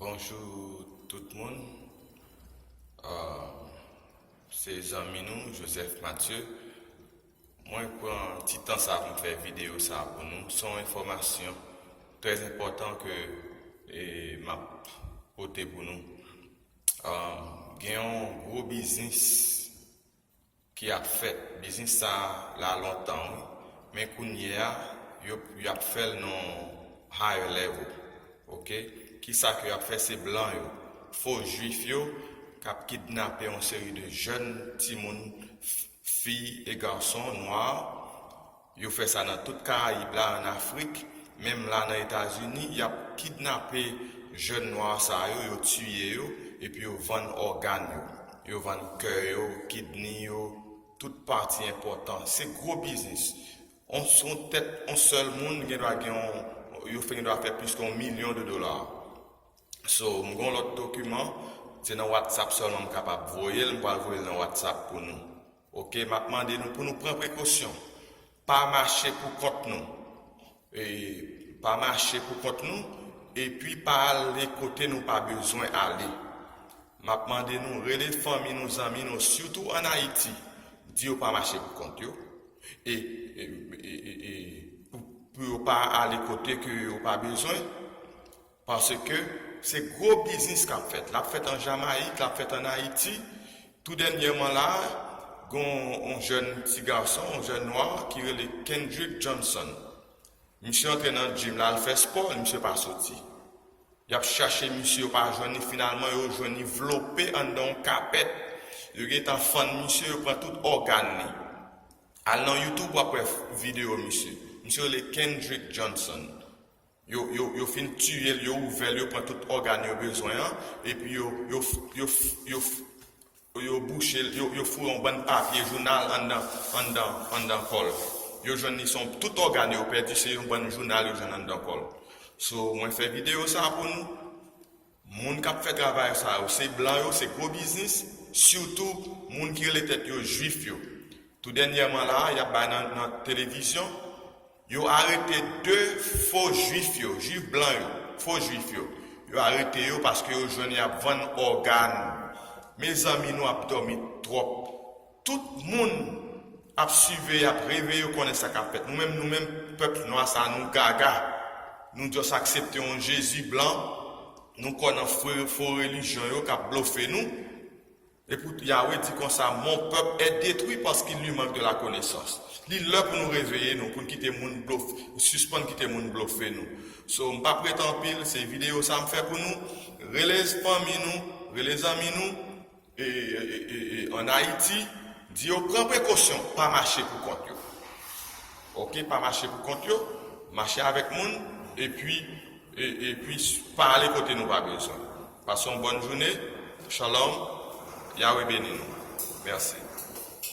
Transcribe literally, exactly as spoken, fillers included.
Bonjou tout moun. Uh, se zanmi nou, Joseph Mathieu. Mwen pran ti tan sa pou m fè videyo sa pou nou. Se yon enfòmasyon trè enpòtan ke e, m ap pote pou nou. Uh, gen yon gwo biznis ki ap fèt. Biznis sa la lontan, wi. Men kounye a, yo, y ap fè l nan higher level. Oke? Kisa ke y ap fè? Se blan yo, fo jwif yo, k ap kidnape yon seri de jèn timoun, fi e gason nwa. Yo fè sa nan tout Karayib la, ann Afrik, menm la nan Etazini, y ap kidnape jèn nwa sa yo, yo tiye yo, epi yo vann ògàn yo. Yo vann kè yo, kidney yo, tout pati enpòtan. Se gwo biznis. On, on tèt, on sèl moun gen dwa gen yon, yo fè gen dwa fè plis ke yon milyon de dola. So, m gen yon lòt dokiman, se nan WhatsApp sèlman m kapab voye l, m pral voye l nan WhatsApp pou nou. Oke, m ap mande nou pou nou pran prekosyon. Pa mache pou kont nou. E, pa mache pou kont nou, epi pa ale kote nou pa bezwen ale. M ap mande nou rele fanmi nou, zanmi nou, sitou ann Ayiti, di yo pa mache pou kont yo, e, e, e, e, e pou, pou yo pa ale kote ke yo pa bezwen, paske se gwo biznis k ap fèt. L ap fèt an Jamayik, l ap fèt ann Ayiti. Tou dènyèman la, gen yon jèn ti gason, yon jèn nwa ki rele Kendrick Johnson. Misye antre nan gym la, al fè spò, misye pa soti. Y ap chache misye, yo pa jwenn li, finalman yo jwenn li vlope anndan yon kapèt. Yo gentan fann misye, yo pran tout ògàn li. Al nan YouTube, w ap wè videyo misye. Misye rele Kendrick Johnson. Yo, yo, yo fin tiye l, yo ouvè l, yo pran tout ògàn yo bezwen an, epi yo, yo, yo, yo, yo bouche l, yo, yo foure yon bann papye jounal anndan, anndan, anndan kò l. Yo jwenn li se yon, tout ògàn yo pèdi, se yon bann jounal yo jwenn anndan kò l. So, mwen fè videyo sa pou nou. Moun k ap fè travay sa yo, se blan yo, se gwo biznis, sitou moun ki rele tèt yo jwif yo. Tou dènyèman la, y ap bay nan, nan televizyon, yo arete de fo jwif yo, jwif blan yo, fo jwif yo. Yo arete yo paske yo jwenn y ap vann ògàn. Mezanmi, nou ap dòmi twòp. Tout moun ap swive, y ap reve, yo konnen sa k ap fèt. Nou menm, nou menm, pèp nwa sa, nou gaga. Nou just aksepte yon Jezi blan. Nou kwè nan fo, fo relijyon yo k ap blofe nou. Epi Yawe di konsa, mon peuple est détruit parce qu'il lui manque de la connaissance. Li lè pou nou reveye nou, pou n kite moun blof, sispann kite moun blofe nou. So, m p ap rete anpil, se videyo sa m fè pou nou. Rele fanmi nou, rele zanmi nou, e, e, e, e, ann Ayiti, di yo pran prekosyon, pa mache pou kont yo. Oke, pa mache pou kont yo, mache avèk moun, epi, e, epi pa ale kote nou pa bezwen. Pase yon bòn jounen, shalom, Yawe beni nou. Mèsi.